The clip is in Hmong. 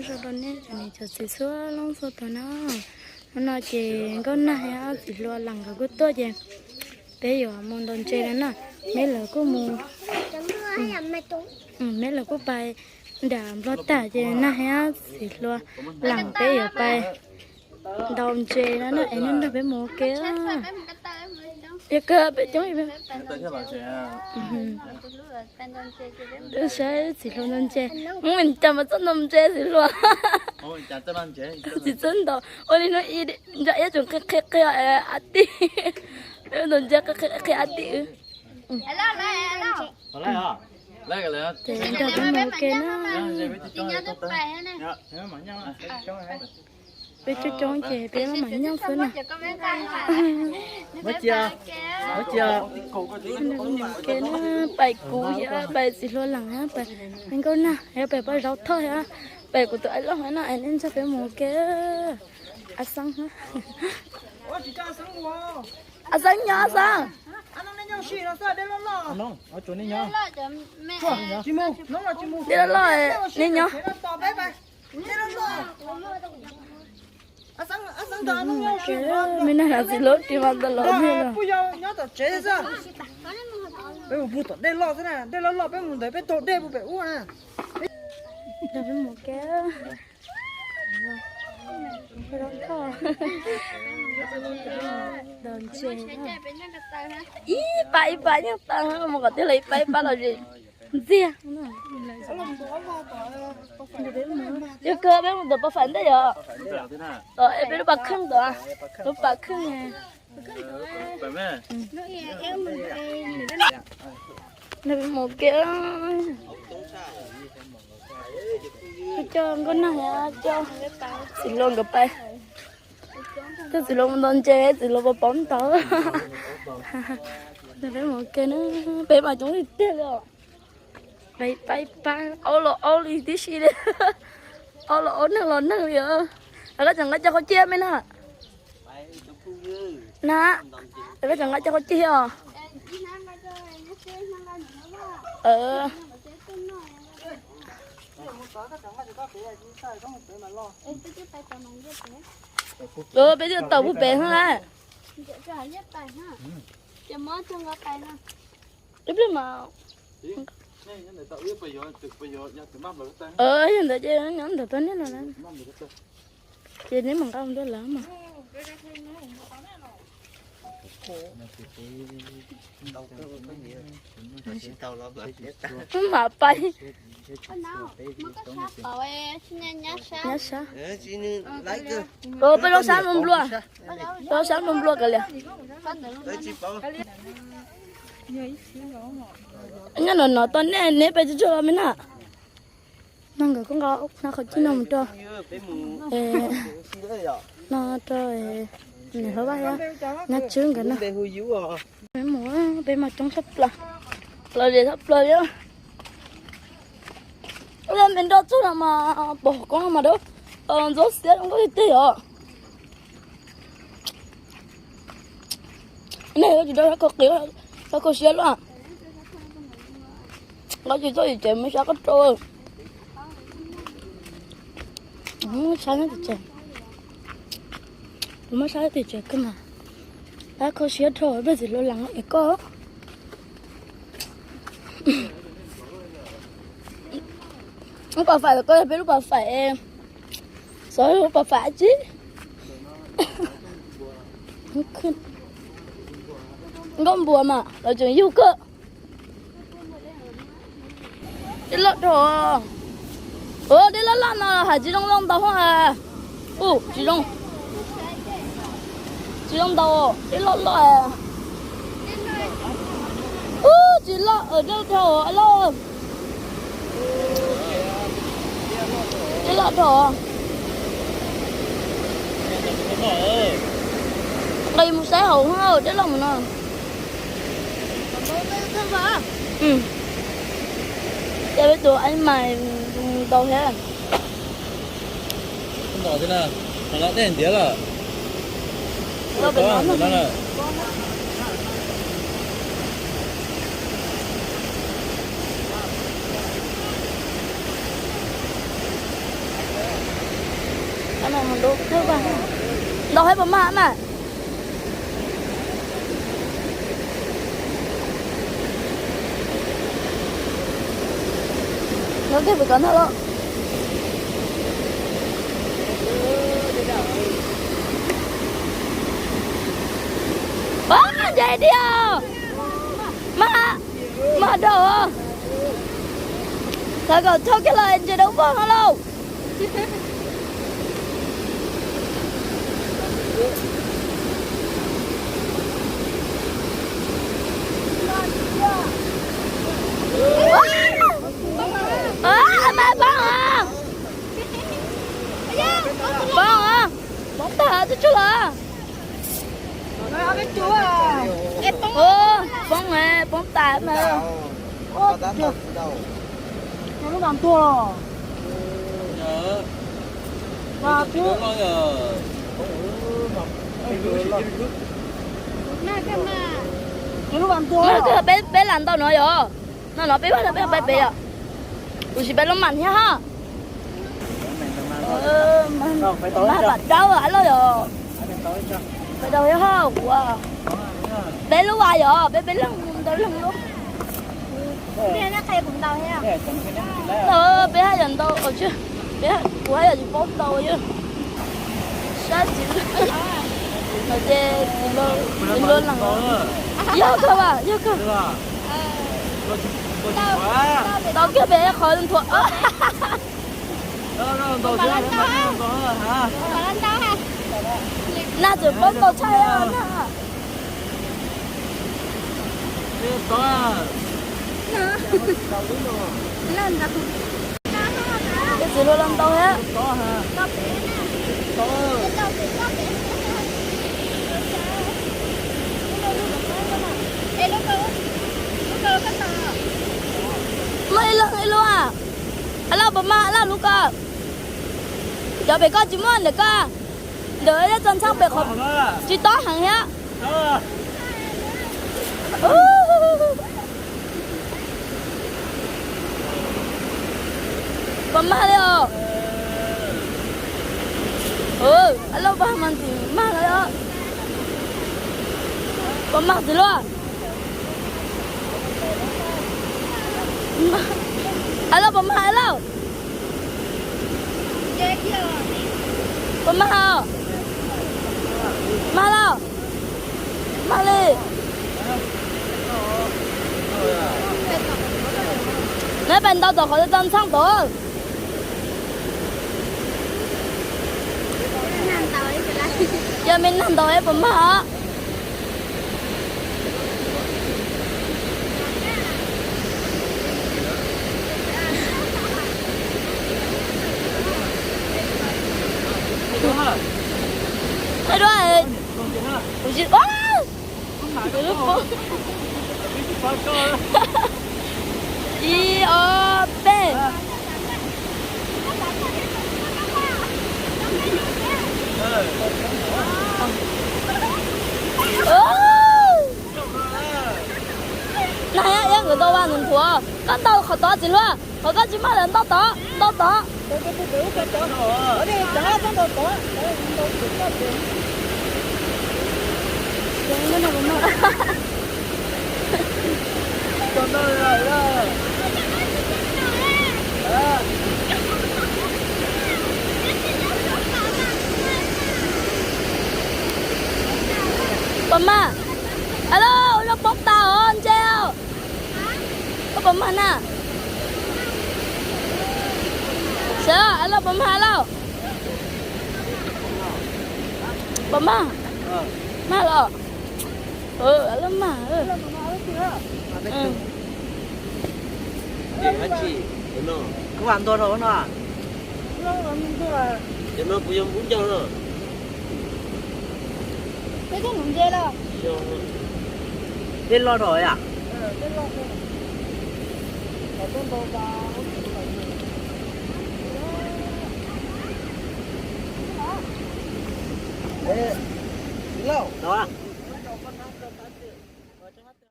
Rau rau nej cov niam cov txiv txhua leej txhua tus na. Hnub no ces Nkauj Nag thiab Txiv Hlua Lees nkawd kuj tuaj ces peb yuav mus ntaus ntses no na. Meb lawv kuj mus, meb lawv kuj pais nram Nplog tag ces Nag thiab Txiv Hlua Lees peb yuav pais ntaus ntses no na es nej nrog peb mus ua ke. Yog kawg peb coob. Saib Txiv Hlua ntaus ntses, mus cas mas txawj ntaus ntses Txiv Hlua. Txiv txawj ntaus ua li no ib ntsais iab tseem qhia qhia qhia a tij. Peb ntaus ntses qhia qhia a tij. Ces nrog peb mus ua ke na. Peb coob coob ces peb maj mam nyob xwb na. Pais kuv thiab pais Txiv Hlua Lees thiab pais Nkauj Nag thiab pais pab Zau Thoj thiab pais kuv tus aib loj no es nej nrog peb mus ua ke. A Xeeb, A Xeeb nyob, A Xeeb. Dej loj loj, nej nyob. Mej nag hnav Txiv Hlua ris mas ntawm los. Peb mus tom dej loj xwb na, dej loj loj peb mus ntawd peb taug dej pem ub na. Peb mus ke. Ib pab ib pab nyob tau mus kom tiag los ib pab ib pab los ntxiag. Yog kawg peb mus tom pas fam ntej yom. Tom peb lub pas kheej tom, lub pas kheej. Mus ke. Coj Nkauj Nag, coj Txiv Hlua nkawd pais. Coj Txiv Hlua mus ntaus ntses, Txiv Hlua puas paub ntaus. Peb mus ke na, peb mas coob tiag tiag li os. Peb pab ib pab, aub los aub li tib si li. Aub los aub, neeg los neeg li. Koj tseem nqa cov qhov cig me na. Na, koj tseem nqa cov qhov cig os. Peb twb tawm pub pem hab. Ib pliag mas yog ntawd ces nyob ntawm tau nej no na. Ces neb mam nqa mus rau lawv mas. Mam pais. Nyob sab. Peb lub sab nplua nplua, peb lub sab nplua nplua kav liam. Nyob no no tau nej, neb pais tsuag tsuag los me na. No nkawd kuj nqa qhov cig no mus rau, no rau niam hlob Vaj thiab Nyab Tswb nkawd no. Peb mus, peb mas coob tshaj plaws, los zem tshaj plaws li. Ua me nroj txog no mas pom koob mas dawb, ntxuav xiab zoo nkauj tiag tiag os. Nej tsis rau sab kho qis, sab kho siab luaj. Nqa tsis txhob yim tsev, muab sab koj rau. Muab sab tim tsev, kuv muab sab tim tsev kawg mas. Sab kho siab dhau, peb txiv hluas lees es koj. Lub pas faim los koj yog peb lub pas faim, xyov lub pas faim dab tsi. Nkauj npua mas los tseem yug kawg. Dej loj dhau. Ua dej loj loj no hais tsis zoo zoo ntaus hos. Ua tsis zoo, tsis zoo ntaus, dej loj loj. Ua tsis loj, dej dhau loj. Dej loj dhau. Nqis mus saib hauv, dej loj mus no. Ces peb tus aib mais ntaus thiab. Ntau thiab puas mag mas. Nov kej pem kov ntag los. Ntse tiag. Mag, mag dau. Txhob kom thauj kiag los ntse dau vog no lauj. Poob, poob tag tsuj tsuj los. Poob, poob tas mas. Mag kawg, peb lam ntau no yog. No no peb vaj no peb pais pem yom. Kuv sim peb lub mam thiab ha. Mag pam dawb loj yom. Pais dau thiab ha ua. Peb lub vas yom, peb peb leeg ntau leeg lub. Peb haj yam ntau, peb, kuv haj yam tsis paub ntau yom. Sab txiv, no ces txiv hluas lees. Yog kawg vas, yog kawg. Tau kiag pem qhov nthuav. Nag txawm poob ntau tshaj na. Ces txiv hluas los ntau thiab. Muaj ib leeg ib lub a. Lauj, puas mag lauj lub ko? Cov pem koj tsis muaj ntawm koj. Ntawm yog txog ntxhab pem qhov tsis tob heev thiab. Puas mag li os? Lauj, puas mag ntxim mag li os? Puas mag txiv hluas? Lauj, puas mag lauj? Puas mag? Mag lauj? Mag li. Neb pais ntau tom qhov tau ntxhab tod. Yog me nag ntau es puas mag os? Hais dua, kuv tsis, ib, ob, peb. Nag, iab nkawd ntau vas nthuav, koj ntau qhov tod txiv hluas, qhov koj tsis mag lawm ntau tod, ntau tod. Puas mag? Alo, ua zoo poob tas os, ntse os. Koj puas mag na? Sawv, alo, puas mag lauj? Puas mag? Mag los? Alo, mag. Koj vas ntua rau no. Cov no puas yog npub ncauj no? Dej loj rau yam. Lauj.